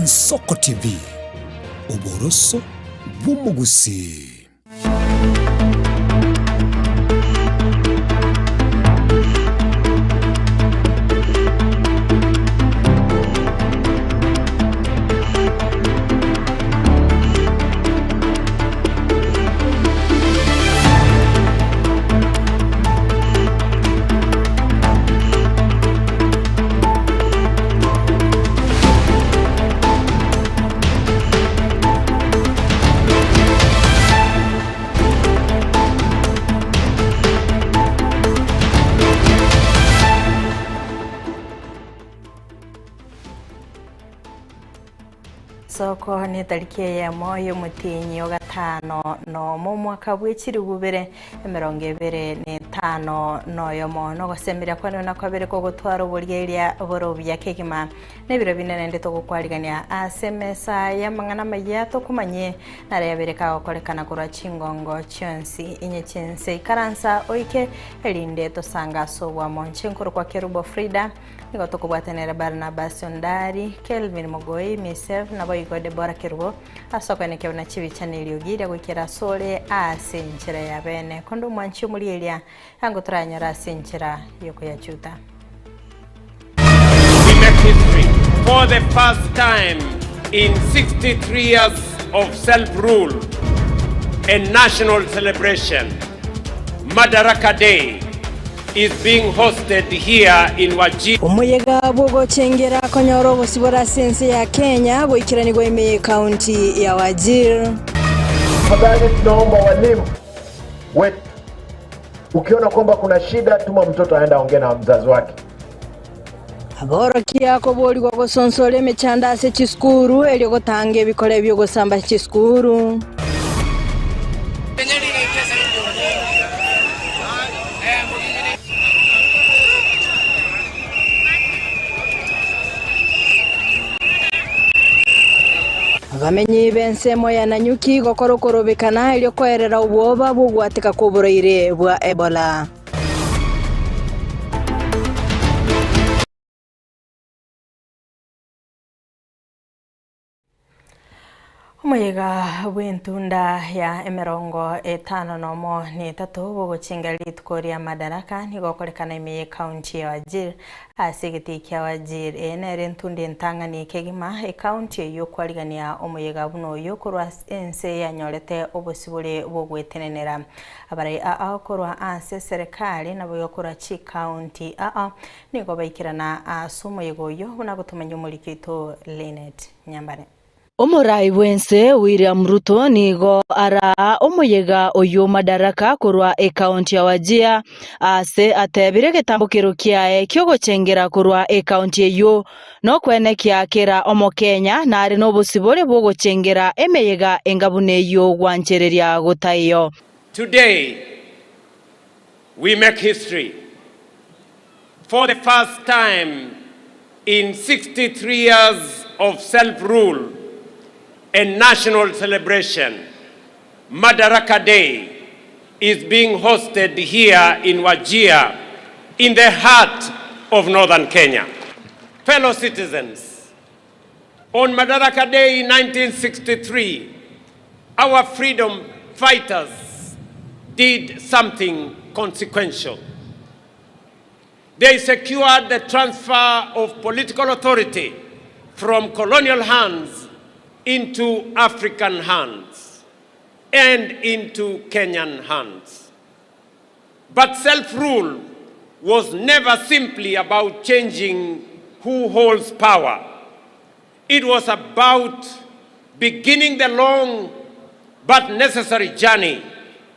Ensoko TV, oboroso bw'omogusii. Soko netariki eyemo y'omotienyi o gatano nomo omwaka bwe chilifu bibere 25 noyomo. Nogosemeria kwane buna kwabere kogotwara oborieria bore obuya kegima, na ebiro binde naende togokwarigania ase emesa y'amang'ana amayia tokomanyie nare yabere kagokorekana korwa chingongo chionsi inye chi'ense. Ikaransa oike, erinde tosange ase obwamo. Inche nkorokwa Kerubo Frida, nigo tokobwatanera Barnabas Ondari, Kelvin Mogoi, Misef, naboigo Deborah Kerubo, Ase okoenekia buna chibicha na eriogi riria goikera asore ase enchera ya bene, konde omwanchi omorieria ango toranyore ase enchera y'okoyachuta. We make history for the first time in 63 years of self-rule, a national celebration, Madaraka Day, is being hosted here in Wajir. Omoyega bw'ogochengera konyora obosibore ase ense ya Kenya goikeranigwa ime y'Ekaunti ya Wajir. Tafadhali tunaomba walimu wetu, ukiona kwamba kuna shida, tuma mtoto aende aongee na mzazi wake. Aborokia koborigwa gosonsora emechando ase chisukuru erio gotanga ebikora ebi'ogosamba chisukuru. Abamenyi b'ensemo ya Nanyuki gokora okorobekana erio koerera obwoba bw'ogwateka kw'oborwaire bwa Ebola. Omoyega bw'entunda ya emerongo etano nomo na etato bw'ogochenga rituko ria Madaraka nigo okorekana ime y'ecounty ya Wajir ase egetii kia Wajir. Eye nere entunda entang'ani kegima ecounty eyio kwarigania omoyega buna oyio korwa ense yanyorete obosibore bw'ogwetenenera. Abarai aa korwa ase eserekari naboigo korwa chicounty aa nigo baikerana ase omoyega oyio buna gotomanya omoriki oito Linet Nyambane. Omorai bw'ense William Ruto nigo araa omoyega oyio Madaraka korwa ekaunti ya Wajir aase atebire egetambokero kiaye ki'ogochengera korwa ekaunti eyio nokwenekia kera omokenya nare nobosibore bw'ogochengera emeyega enga buna eyio gwanchereria gotaiyo. Today we make history for the first time in 63 years of self-rule, a national celebration, Madaraka Day, is being hosted here in Wajir, in the heart of northern Kenya. Fellow citizens, on Madaraka Day in 1963, our freedom fighters did something consequential. They secured the transfer of political authority from colonial hands into African hands and into Kenyan hands. But self-rule was never simply about changing who holds power. It was about beginning the long but necessary journey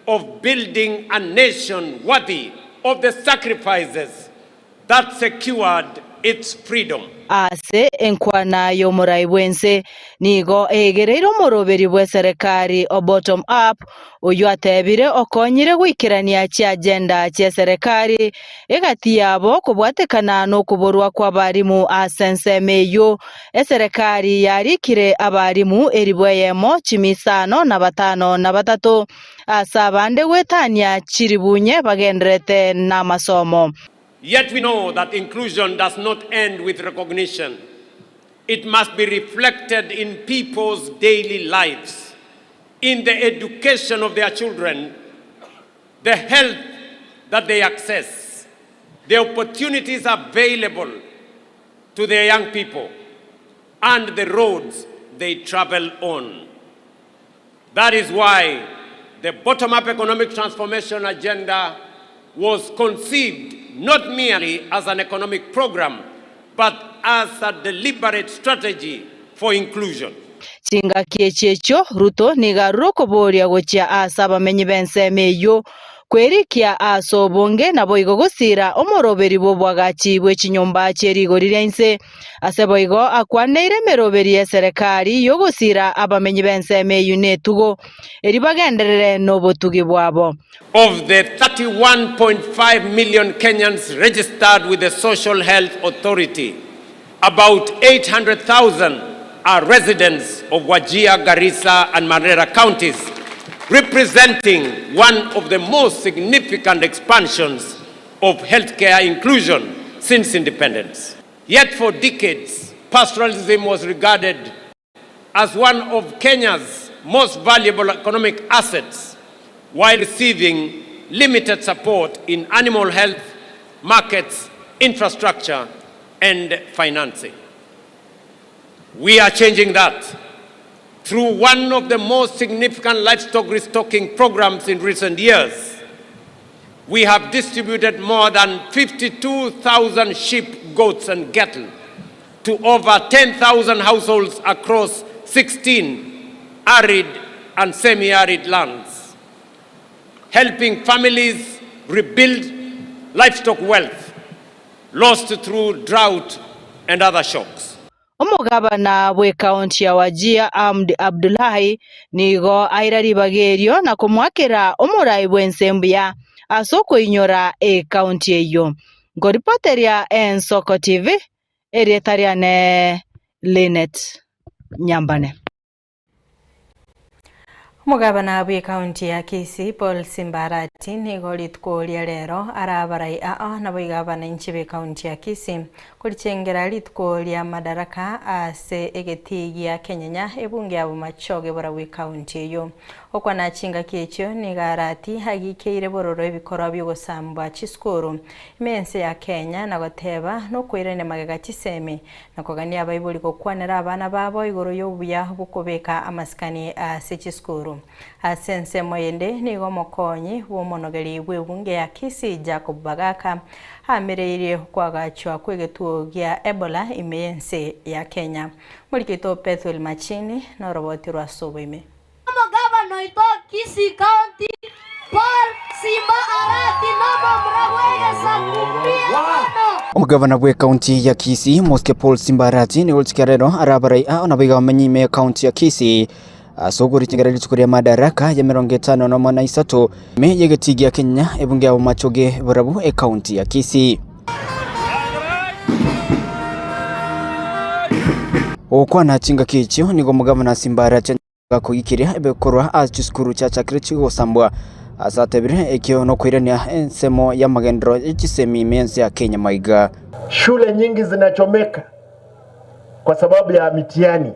of building a nation worthy of the sacrifices that secured its freedom. Ase enkwana y'omorai bw'ense, nigo egereire omoroberi bw'eserekari o Bottom Up, oyio atebire okonyire goikerania chiagenda chi'eserekari egati yabo kobwatekana nokoborwa kw'abarimu ase ensemo eyio. Eserekari yarikire abarimu elifu eyemo chimi isano na batano na batato, ase abande goetania chilifu inye bagendererete namasomo. Yet we know that inclusion does not end with recognition. It must be reflected in people's daily lives, in the education of their children, the health that they access, the opportunities available to their young people, and the roads they travel on. That is why the bottom-up economic transformation agenda was conceived not merely as an economic program, but as a deliberate strategy for inclusion. Chingaki echi echio Ruto nigo arure okoboria gochia ase abamenyi b'ensemo eyio, kwerikia ase obonge naboigo gosiira omoroberi bw'oboagachi bwe chinyomba chie rigori ria inse. Ase boigo akwaneire emeroberi y'eserekari y'ogosiira abamenyi b'ensemo eyio netugo, erio bagenderere nobotugi bwabo. Of the 31.5 million Kenyans registered with the Social Health Authority, about 800,000 are residents of Wajir, Garissa and Mandera counties, representing one of the most significant expansions of healthcare inclusion since independence. Yet for decades, pastoralism was regarded as one of Kenya's most valuable economic assets while receiving limited support in animal health, markets, infrastructure, and financing. We are changing that through one of the most significant livestock restocking programs in recent years. We have distributed more than 52,000 sheep, goats, and cattle to over 10,000 households across 16 arid and semi-arid lands, helping families rebuild livestock wealth lost through drought and other shocks. Omogabana bw'ekaunti ya Wajir Ahmed Abdullahi nigo aira ribaga erio na komoakera omorai bw'ense mbuya ase okoinyora ekaunti eyio. Nkoripoteria Ensoko TV, erieta riane Linet Nyambane. Omogabana bw'Ekaunti ya Kisii Paul Simbarati nigo rituko ria rero arabarai aa naboigo abananchi b'Ekaunti ya Kisii korichengera rituko ria Madaraka ase egetii gia Kenyenya ebunge ya Bomachoge borabwo ekaunti eyio. Okwana chingaki echio nigo arati agikeire bororo ebikorwa bi'ogosambwa chisukuru ime ense ya Kenya na goteba nokoirania magega chisemi na kogania abaibori gokwanera abana babo igoro y'obuya bw'okobeka amasikani ase chisukuru. Ase ensemo ende nigo omokonyi bw'omonogeri bw'ebunge ya Kisii Jacob Bagaka aamereirie okoagachwa kw'egetuo gia Ebola ime y'ense ya Kenya. Morikito Bethuel Machini noroboti rwa Soboime. Omogabana oito Kisii County Paul Simba Arati nomomura bw'egesaku mbuya mono. Omogabana bw'ekaunti ya Kisii, Mosike Paul Simba Arati, nigo rituko ria rero arabarai ao naboigo abamenyi ime y'ekaunti ya Kisii ase okorichengereria rituko ria Madaraka ya emerongo etano nomo na isato ime y'egetii gia Kenya ebunge ya Bomachoge Borabu ekaunti ya Kisii. Gokwana chingaki echio nigo omogabana Simba Arati Gakogikiria ebikorwa ase chisukuru chiachakire chigosambwa, ase atebire ekio nokoirania ensemo y'amagenderero ye chisemi ime y'ense ya Kenya maiga. Shule nyingi zinachomeka kwa sababu ya mitihani.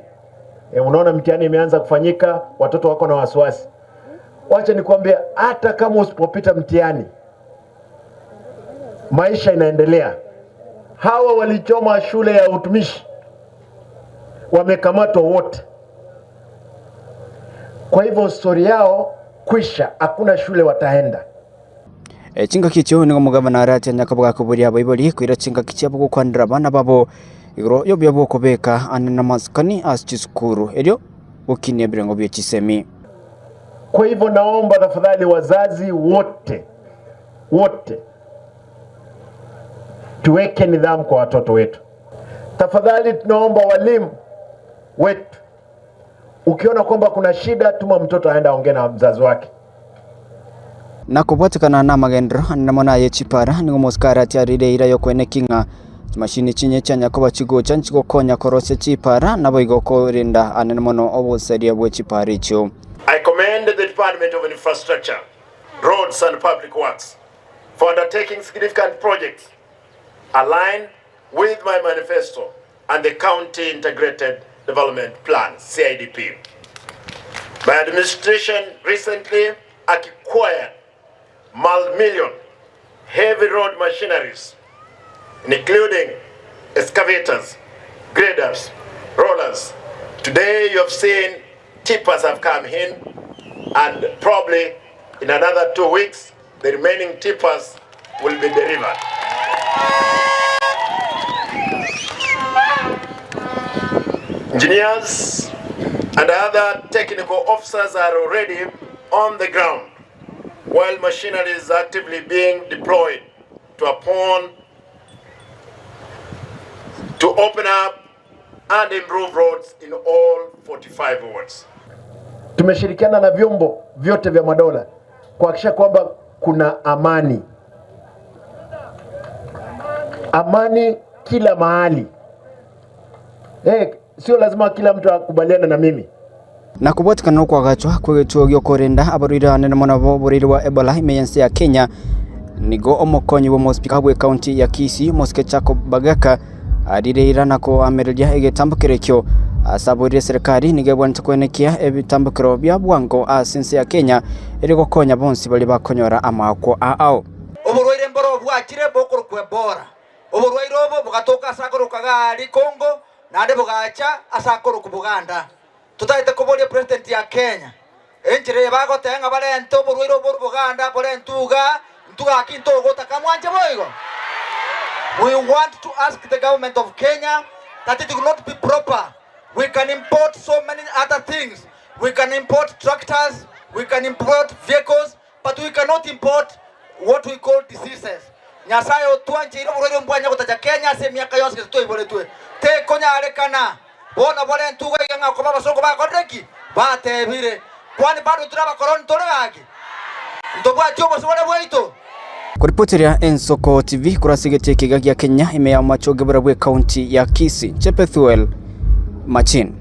E, unaona mitihani imeanza kufanyika, watoto wako na wasiwasi. Wacha nikwambie, hata kama usipopita mtihani, maisha inaendelea. Hawa walichoma shule ya utumishi wamekamatwa wote. Kwa hivyo stori yao kwisha, hakuna shule wataenda. Chingaki echio nigo omogabana arache nyakaboga koboria abaibori koira chingaki chiabo gokwanera abana babo igoro y'obuya bw'okobeka ane namasikani ase chisukuru erio gokinia ebirengo bie chisemi. Kwa hivyo naomba tafadhali wazazi wote wote tuweke nidhamu kwa watoto wetu. Tafadhali tunaomba walimu wetu, ukiona kwamba kuna shida, tuma mtoto aende aongee na mzazi wake. Na kobwatekana namagenderero ande mono aye chipara, nigo omosike aratiarire eira y'okoeneki ng'a chimashini chinye chia nyakoba chigocha nchigokonya korosia chipara naboigo korenda anene mono obosaria bwe chipara echio. I commend the Department of Infrastructure, Roads and Public Works for undertaking significant projects aligned with my manifesto. and the County Integrated Development Plan, CIDP. My administration recently acquired multi-million heavy road machineries, including excavators, graders, rollers. Today you have seen tippers have come in, and probably in another 2 weeks the remaining tippers will be delivered. Engineers and other technical officers are already on the ground, while machinery is actively being deployed to open up and improve roads in all 45 wards. Tumeshirikiana na vyombo vyote vya madola kuhakikisha kwamba kuna amani. Amani kila mahali. Sio lazima kila mtu akubaliane na mimi. Na kubwatikana no kwagachwa kwa gituo giokorenda abarwaire anene mono bo oborwaire bwa Ebola ime yense ya Kenya nigo omokonyi bwa omospika bwe county ya Kisii Mosike Jacob Bagaka arireira na koamereria egetambukero ekio asaborire serikali nigo ebwanete kwenekia ebitambukero bia bwango ase ense ya Kenya eri gokonya bonsi bari bakonyora amako ao. Oborwaire mboro bwachire bokorokwa Ebola. Oborwaire obo bogatoka ase akoroka gari Congo naende bogacha ase akoroka Buganda. Tutaete koboria president ya Kenya enchire bagotenga barente oborwaire obo Buganda borentuga ntuga kinto gota kamwanje boigo. We want to ask the government of Kenya that it will not be proper. We can import so many other things. We can import tractors, we can import vehicles, but we cannot import what we call diseases. Nyasaye otwancheire oborwaire mbwanya gotacha Kenya ase emiaka yonsi gose toiboretwe. Tekonyarekana. Bona borentuga iga ng'a koba abasongo bakorire ki? Batebire. Kwani bado turi abakoroni tore gaki? Ntobwati obosio bore bwaito? Kuripotiria Ensoko TV kurasigetie kiga gia Kenya ime ya machoge bura bwe county ya Kisii. Chepethuel Machin.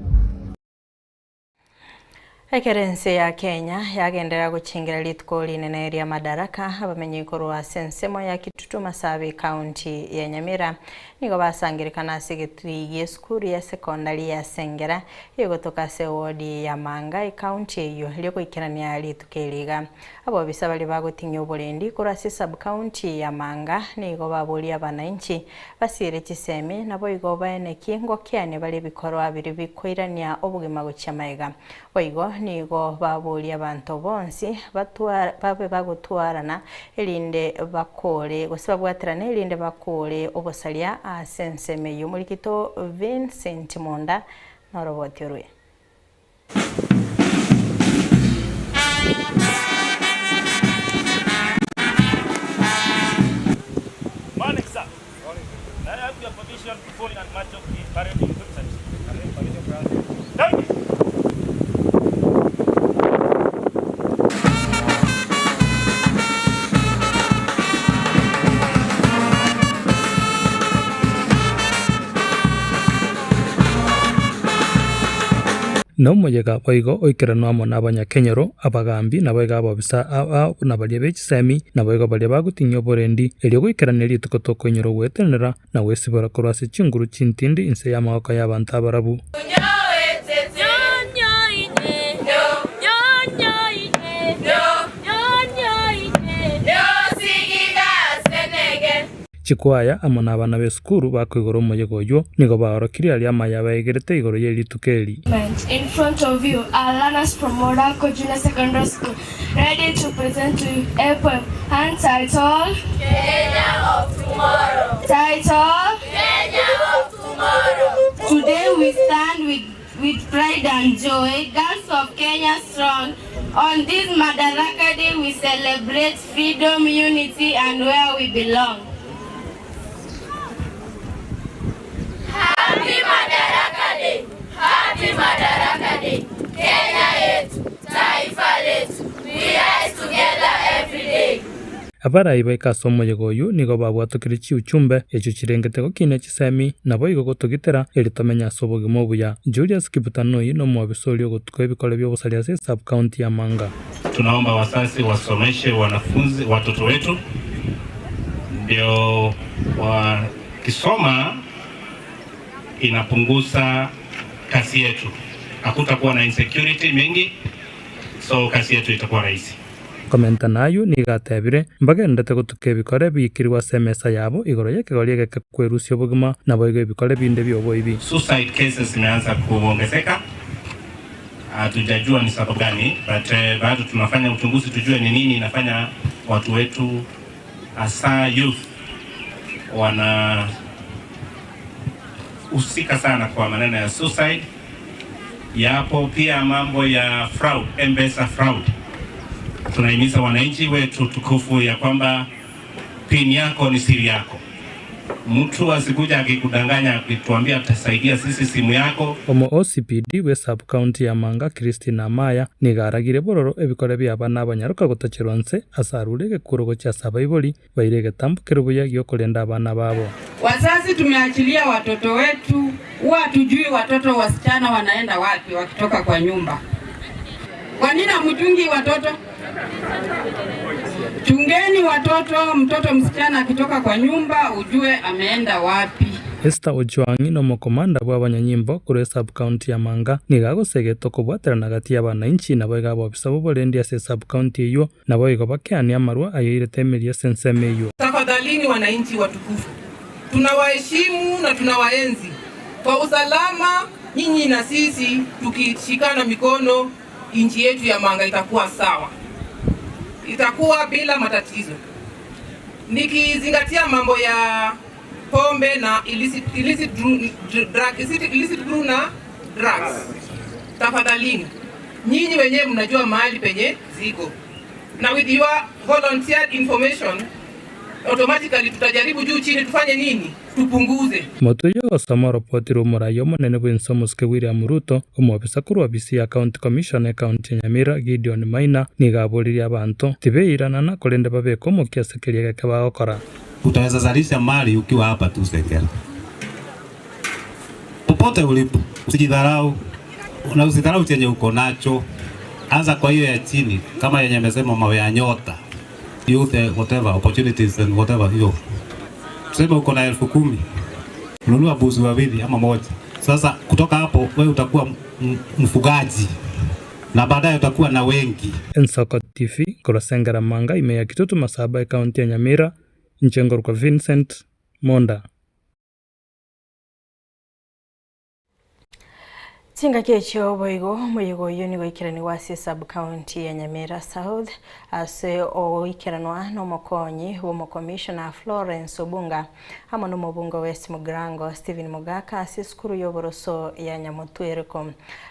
Ekerense ya Kenya yagenderera guchingira rituko rinene ria madaraka abamenyi korwa sensemo ya Kitutu Masabi county ya Nyamira nigo basangirikana ase getui gie esukuru ya sekondari ya Sengera igotoka ase wodi ya Manga county eyo riogoikerania rituko eriga. Abobisa bari bagoting'ia oborendi korwa ase sub county ya Manga nigo baboria abananchi basire chisemi nabo igo baeneki ngokiane bari ebikorwa biri bikoirania obogima gochia maega. Boigo nigo baboria abanto bonsi babe bagotwarana erinde bakore gose babwaterane erinde bakore obosaria ase ensemo eywo. Omorikito Vincent Monda noroboti orwe. Morning, sir. May I have your permission to go in and march off the parade equipment? Thank you. Nomuyega boigo oikeranwa amo na abanyakenyoro abagambi naboigo abobisa na baria bechisemi naboigo baria bagotinyia oborendi erio goikerania rituko tokoinyora ogwetenera na gwesibora korwa ase chinguru chintindi inse ya amagoko ya abanto abarabu. Chikwaya amo na abana b'esukuru bakoigora omoyega oywo nigo baorokirie aria amaya baegerete igoro ya rituko eri. In front of you are learners from Morocco Junior Secondary School ready to present to you a poem entitled Kenya of Tomorrow. Title Kenya of Tomorrow. Today we stand with pride and joy, girls of Kenya strong. On this Madaraka Day we celebrate freedom, unity and where we belong. Happy Madaraka Day! Happy Madaraka Day! Kenya yetu, taifa letu, we rise together every day. Abarai baikase omoyega oyu nigo babwatokire chiuchumbe echo chirengete gokina chisemi nabo igo gotogitera eri tomenya ase obogima obuya. Julius Kibutanoi no omwabisa oria ogotuka ebikore bia obosaria ase sub county ya Manga. Tunaomba wazazi wasomeshe wanafunzi watoto wetu ndio wakisoma inapunguza kazi yetu, hakutakuwa na insecurity mingi, so kazi yetu itakuwa rahisi. Komenta nayio nigo atebire, Mbagenderete gotuka ebikore biikirwe ase emesa yabo igoro y'ekegori egeke kwerusia obogima, naboigo ebikore binde bi'oboibi. Suicide cases zimeanza kuongezeka, hatujajua ni sababu gani but bado tunafanya uchunguzi tujue ni nini inafanya watu wetu hasa youth wanahusika sana kwa maneno ya suicide. Yapo pia mambo ya fraud, M-Pesa fraud. Tunahimiza wananchi wetu tukufu ya kwamba pin yako ni siri yako. Mtu asikuja akikudanganya akituambia atasaidia sisi simu yako. Omo OCPD bwe sub county ya Manga Christine Amaya nigo aragire bororo ebikore bi'abana abanyaroka gotacherwa nse ase arure egekuro gochia ase abaibori baire egetambo kere buya gi'okorenda abana babo. Wazazi tumeachilia watoto wetu, huwa hatujui watoto wasichana wanaenda wapi wakitoka kwa nyumba. Kwa nini hamchungi watoto? Chungeni watoto, mtoto msichana akitoka kwa nyumba ujue ameenda wapi. Esther Ojwang'i nomokomanda bw'abanyanyimbo korwa esub-county ya Manga nigo agosegete okobwaterana gati y'abanainchi naboigo abobisa b'oborendi ase esub-county eyio naboigo bakeanie amarwa ayoirete emeria ase ensemo eyio. Tafadhalini wananchi watukufu, tunawaheshimu na tunawaenzi kwa usalama. Nyinyi na sisi tukishikana mikono, nchi yetu ya Manga itakuwa sawa, itakuwa bila matatizo. Nikizingatia mambo ya pombe na illicit, illicit, drug, illicit, illicit brew na drugs, tafadhalini nyinyi wenyewe mnajua mahali penye ziko, na with your volunteered information automatically tutajaribu juu chini, tufanye nini, tupunguze. Motwe y'ogosoma oropoti rw'omorai omonene bw'ense omosike William Ruto, omobisa korwa ofisi ya County Commissioner ecounty ya Nyamira Gideon Maina nigo aboririe abanto tibeiranana korende babeke omokia ase keria egeke bagokora. Utaweza zalisha mali ukiwa hapa tu Sengera. Popote ulipo, usijidharau na usidharau chenye uko nacho. Anza kwa hiyo ya chini, kama yenye amesema mawe ya nyota, youth, whatever opportunities and whatever hiyo. Tuseme uko na 10,000, nunua mbuzi wawili ama moja. Sasa kutoka hapo wewe utakuwa mfugaji na baadaye utakuwa na wengi. Ensoko TV, korwa Sengera Manga, ime ya Kitutu Masaba, Ekaunti ya Nyamira, inche ngorokwa Vincent Monda. Chingaki echio boigo omoyega oyio nigo oikeranigwe ase esub-county ya Nyamira South ase ogoikeranwa nomokonyi bw'omokomishona Florence Obunga amo nomobunge o West Mugirango Stephen Mogaka ase esukuru y'oboroso ya Nyamotwereko.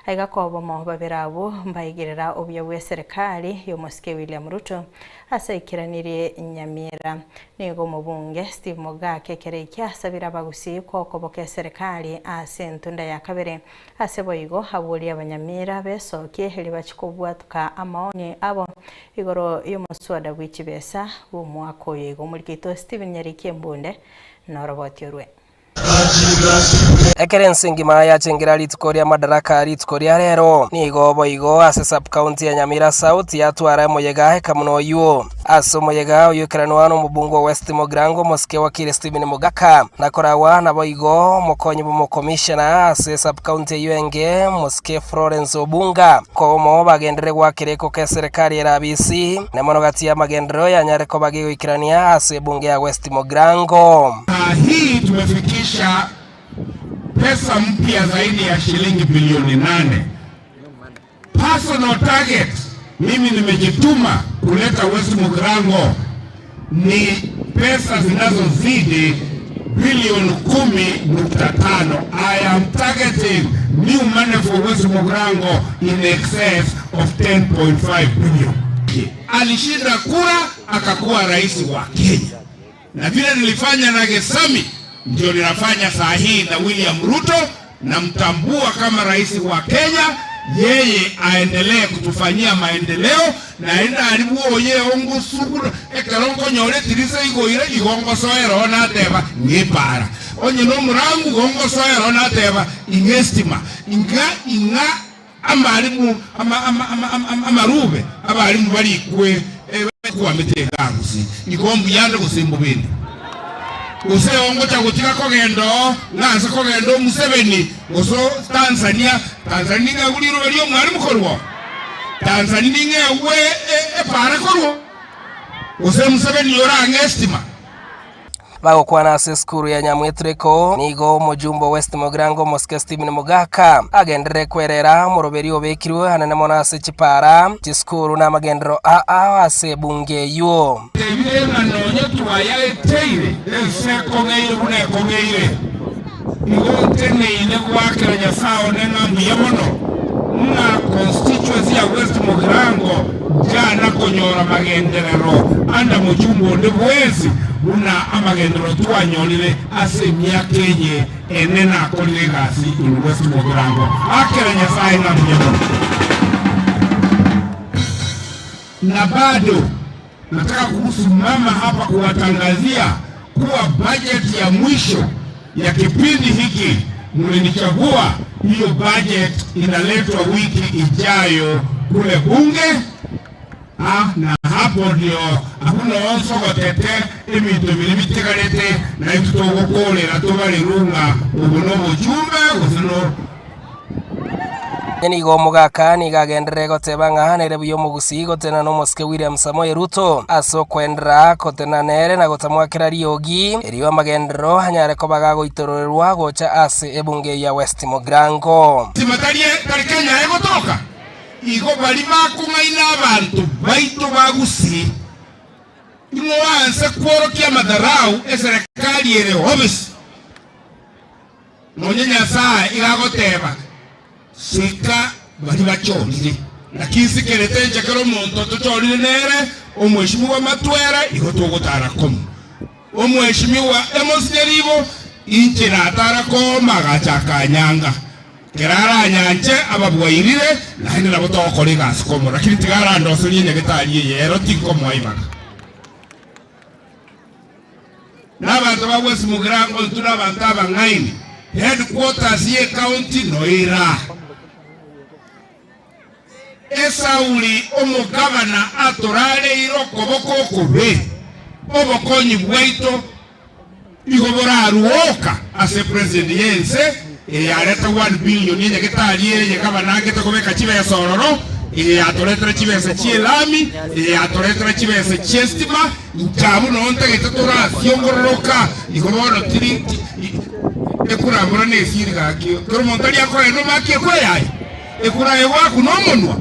Aiga kobomo babere abwo mbaigerera obuya bw'eserekari y'omosike William Ruto ase aikeranirie Nyamira. Nigo omobunge Steve Mogaka ekero ekio asabire abagusii kokoboka eserekari ase entunda ya kabere. Ase boigo aborie abanyamira besokie erio bachie kobwatuka amaoni abo igoro y'omoswada bwe chibesa bw'omwaka oyo. Igo omoriki oito Stephen Nyariki Embunde noroboti orwe. Ekero ense engima yachengera rituko ria Madaraka rituko ria rero, nigo boigo ase sub-county ya Nyamira South yatwara emoyega ekamuna oyio. Ase omoyega oyio ekeranwa nomobunge o West Mugirango omosike wakili Stephen Mogaka na koragwa naboigo omokonyi bw'omokomishona ase sub-county eyio enge omosike Florence Obunga. Komo bagenderere goakera ekoko eserekari erabisi na mono gati y'amagenderero yanyare koba gegoikerania ase ebunge ya West Mugirango. Saa hii tumefikisha pesa mpya zaidi ya shilingi bilioni 8. Personal target, mimi nimejituma kuleta West Mugirango ni pesa zinazozidi bilioni 10.5. I am targeting new money for West Mugirango in excess of 10.5 billion. Alishinda kura akakuwa rais wa Kenya, na vile nilifanya na Gesami ndio ninafanya saa hii na William Ruto, namtambua kama rais wa Kenya. Yeye aendelee kutufanyia maendeleo na enda aribu oye ongusugulo ekerongo nyore tirise igoire igongosoero nateba ng'ipara onye no murangu gongosoero nateba ing'estima inga ing'a amarimu ama, ama, ama, ama, ama, amarube abarimu barikwe kuwa mitengagusi igombu yande gusimbu bindi. Gose ongocha gotiga kogenda oo, ng'anse kogenda o Museveni, gose o Tanzania, Tanzania ning'egwe riroba ri'omwalimu korwa oo? Tanzania ning'egwe epaara korwa oo? Gose Museveni orang'e estima? Bagokwana ase esukuru ya Nyamwetureko, nigo omojumbe o West Mugirango omosike Stephen Mogaka agenderere kwerera omoroberi obekirwe anene mono ase chipara, chisukuru na amagenderero aa ase ebunge eyio. Tebire ng'a nonya twayaeteire ense ekong'eire buna ekong'eire, igo nteneine goakera Nyasae one ng'a mbuya mono, ng'a constituency ya West Mugirango njana konyora magenderero ande mochumba onde bwensi buna amagenderero twanyorire ase emiaka eye ene nakorire egasi in West Mugirango. Akera Nyasae ng'a mbuya mono. Na bado nataka kusimama hapa kuwatangazia kuwa bajeti ya mwisho ya kipindi hiki mlinichagua, hiyo budget inaletwa wiki ijayo kule bunge. Ah, na hapo ndio hakuna onsogotete ebinto biri bitigarete na intwe togokorera tobarerwe ng'a obo nobochumbe gose no Onye nigo omogaka nigo agenderere goteba ng'a nere buya omogusii gotenena nomosike William Samoei Ruto ase okoenderera gotenena nere na gotamoakera riogi, erio amagenderero anyare koba gagoitororerwa gocha ase ebunge ya West Mugirango. Tibatari tari Kenya egotoka, igo baria bakong'aina abanto baito ba Gusii, ing'o oanse kworokia amadharau eserekari ere obisi. Nonya Nyasae iga agoteba, Sika baria bachorire. Naki nsikerete inche kera omonto tochorire nere omweshimiwa Matwere, igo togotara komo. Omweshimiwa Amos Nyaribo, inche natara komo agacha akanyanga. Kera aranyanche ababwairire, naende nabo togokora egasi komo, lakini tiga arandoserie nyagetari eye, ero tinkomoa ibaga. Na abanto ba West Mugirango intwe nabanto abang'aini, headquarters ye county noira. Esauli omogabana atorareire okoboko okobe, obokonyi bwaito igo boraruoka ase president yense eye yareta 1 billion enyagetari eye gavana angete kobeka chibesa ororo, eye yatoretera chibesa chi'elami, eye yatoretera chibesa chi'estima, Inche abwo noo ntagete torasiongororoka, igo bono tiri ekurambora nesiri gaki. Kera omonto aria akogenda omake ekura yaye, ekura aye gwakuna omonwa.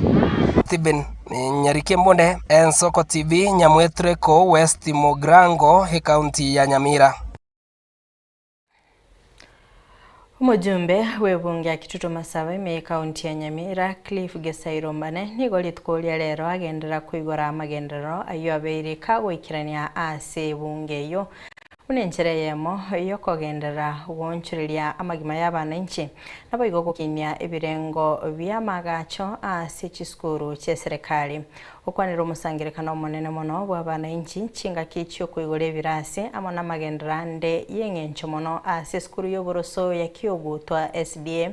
Stephen Nyariki Mbunde, Ensoko TV, Nyamwetureko, West Mugirango, Ekaunti ya Nyamira. Omojumbe bw'ebunge ya Kitutu Masaba ime y'ekaunti ya Nyamira, Cliff Gesairo Mbane, nigo rituko ria rero agenderera koigora amagenderero ayio abeire kagoikerania ase ebunge eyio buna enchera eyemo y'okogenderera goonchoreria amagima y'abananchi naboigo gokinia ebirengo bi'amagacho ase chisukuru chi'eserekari. Gokwanera omosangererekano omonene mono bw'abanainchi, chingaki chi'okoigora ebirasi, amo namagenderero ande y'eng'encho mono ase esukuru y'oboroso ya Kiogutwa SDA,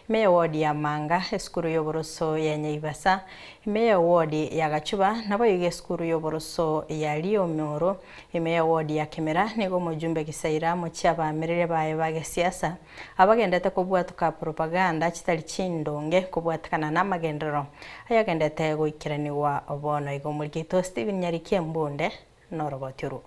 ime ya ward ya Manga, esukuru y'oboroso ya Nyaibasa, ime ya ward ya Gachuba, naboigo esukuru y'oboroso ya Riomoro, ime ya ward ya Kemera, nigo omojumbe Gisaira amo chi'abaamereri baye ba gesiasa abagendete kobwatoka propaganda chitari chindonge kobwatekana namagenderero Ayagendete goikeranigwa bono iga omoriki oito Stephen Nyariki Embunde noroboti orwo.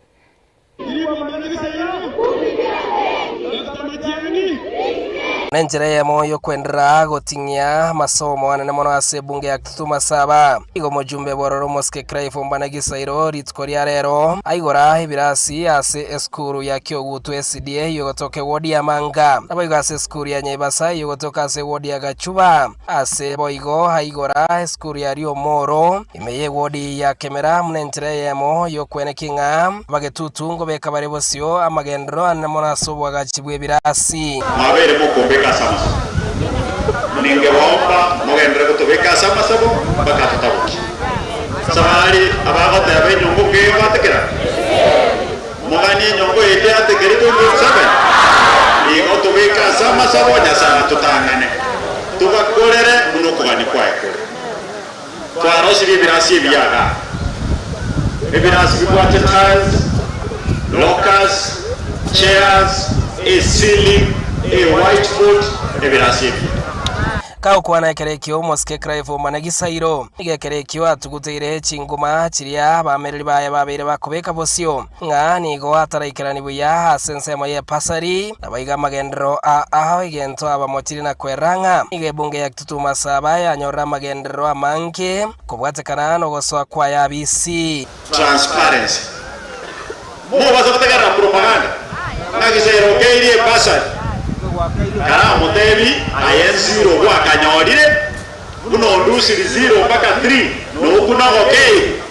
Nenchera eyemo y'okwenderera goting'ia amasomo anene mono ase ebunge ya Kitutu Masaba. Igo omojumbe bw'ororo omosike Clive Ombana Gisairo rituko ria rero aigora ebirasi ase esukuru ya Kiogutu SDA eyogotoka ewodi ya Manga. Naboigo ase esukuru ya Nyaibasa eyogotoka ase ewodi ya Gachuba. Ase boigo aigora esukuru ya Riomoro, ime y'ewodi ya Kemera buna enchera eyemo y'okwenekia ng'a abagetutu nkobeka bare bosio amagenderero anene mono ase oboagachi bw'ebirasi. Mwabeire mokombeka ase amasabo. Ningebaomba mogenderere gotobeka ase amasabo mpaka totabokie. Sabari abagoteba enyongo nkeiyo batekera? Moganie enyongo eye teatekeri 2027? Igo tobeke ase amasabo Nyasae atotang'ane, togakorere buna okogania kwaye kore. Twarosirie ebirasi ebiya igaa, ebirasi bibwate tiles, lockers. Chairs, a ceiling, a whiteboard, ebirasi ebiya. Kagokwana ekero ekio omosike Clive Omane Gisairo, nigo ekero ekio atuguteire chinguma chiria abamereri baye babeire bakobeka bosio, ng'a nigo ataraikerani buya ase ensemo y'epasari, naboigo amagenderero a ao egento abamochirie na kwerera ng'a nigo ebunge ya Kitutu Masaba yanyorire amagenderero amange kobwatekana nogosoa kwaye abisi. Transparency. Mobasa gotegerera propaganda ng'a Gisairo okeirie ebasari, karamotebi aye nziro gwakanyorire, buna ondusiri zero mpaka three noku nogokeigwa.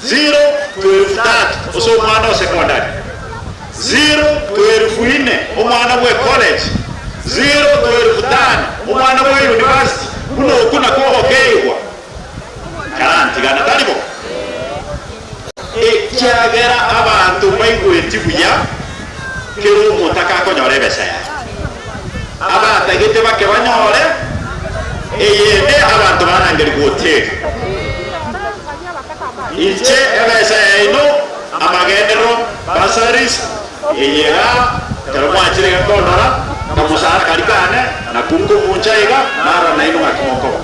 Zero to elfu tatu ase omwana o secondary, zero to elfu ine omwana bwe college, zero to elfu tano omwana bwe university, buna oku nakwo ogokeigwa. Karantigana, tari bo? Ekiagera abanto mbaigweti buya kera omonto akakonyora ebesa yaye. Abatagete bake banyore eyende abanto barangerigwe hoteli. Inche ebesa yaino, amagenderero, bursaries, eye igaa, ekero mwachire iga kondora, kamosara karia kane, nakwo nkomuncha iga, narora nainwe ng'aki mokoba.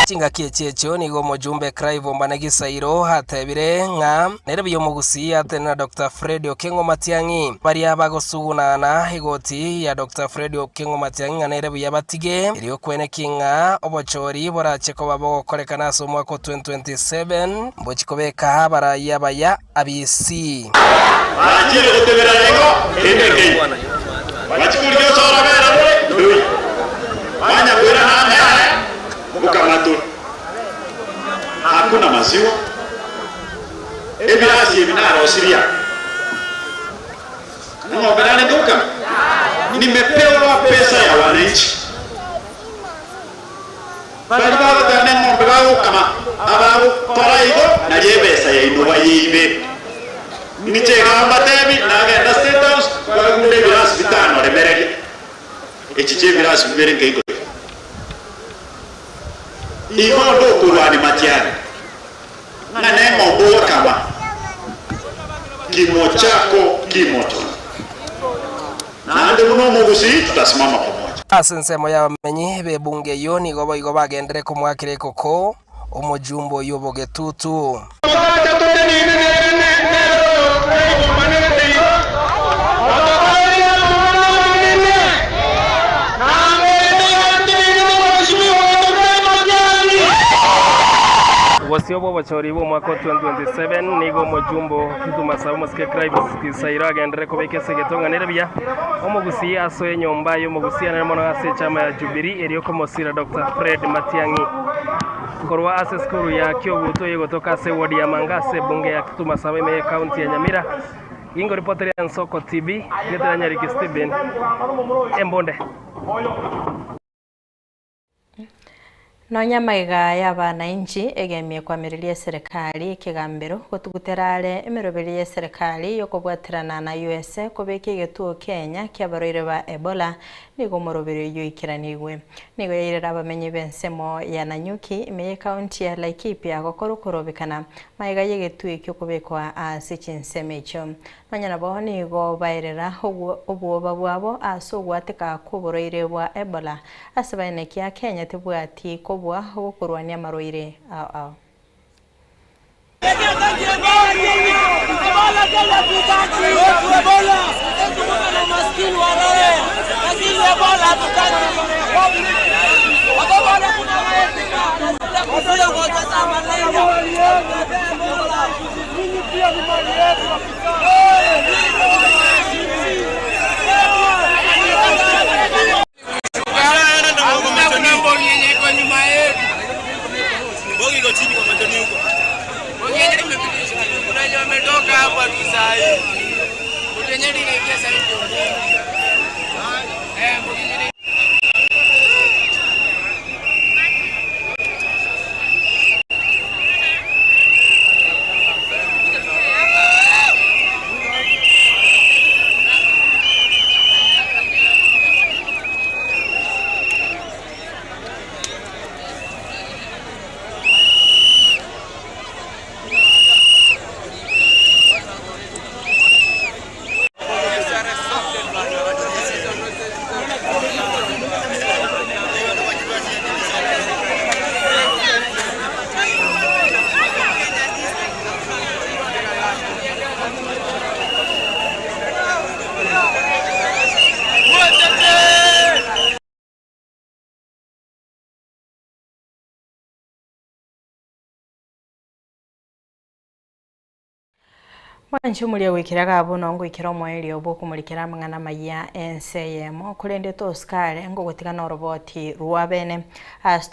Chingaki echi echio nigo omojumbe Clive Ombane Gisairo atebire ng'a nere buya omogusii atenena Doctor Fred Okeng'o Matiang'i. Baria bagosugunana egoti ya Doctor Fred Okeng'o Matiang'i ng'a nere buya batige erio kweneki ng'a obochori borache koba bogokorekana ase omwaka o 2027 mbochi kobeka abarai abaya abisi. Bachire gotebera nigo kende nkeiyo. Bachia korigia osoro bera bore ndoi. Banya koirana ame aye bokamatwa. Hakuna maziwa. Ebirasi ebi narosirie aa. Eng'ombe narenge gokama? Nimepewa pesa ya wananchi. Baria bagoteba neng'ombe bagokama, abagokora igo nario ebesa yaino bayeibe. Inche iga mbatebi, nagenda State House, twagunda ebirasi bitano remereria. Echi chi'ebirasi bibere nkeikoria. Igo onde okorwania matiang'i, ng'a neng'ombe ogokama, kimo chako kimoto. Naende buna omogusii tutasimama pamoja. Ase ensemo y'abamenyi b'ebunge eyio nigo boigo bagenderere komoakera ekoko omojumbe oyio bogetutu. Bosio bw'obochori bw'omwaka o 2027 nigo omojumbe o Kitutu Masaba omosike Clive Gisairo agenderere kobeka esegeto ng'a nere buya omogusii asoe enyomba y'omogusii anene mono ase echama ya Jubilee erio komosira Doctor Fred Matiang'i korwa ase esukuru ya Kioguto eyegotoka ase eward ya Manga ase ebunge ya Kitutu Masaba ime y'ecounty ya Nyamira. Ingoripoteria Ensoko TV, Getera Nyariki Stephen, Embunde. Nonya amaiga y'abanainchi egemie koamereria eserekari ekegambero gotugutera are emeroberio y'eserekari y'okobwaterana na usa kobeka egetuo Kenya ki'abarwaire ba Ebola nigo omoroberio oyio oikeranigwe. Nigo yairera abamenyi b'ensemo ya Nanyuki ime y'ecounty ya Laikipia gokora okorobekana magega y'egetuo ekio kobekwa ase chinsemo echio. Nonya nabo nigo baerera obwoba bwabo ase ogwateka kw'oborwaire bwa Ebola ase baenekia Kenya tebwati kobua gokorwania amarwaire ao ao. Mwanche omoria goikera iga bono ngoikera omoerio bw'okomorikera amang'ana amaya ense eyemo, korende tosikare ngogotiga noroboti rwa bene. Ase.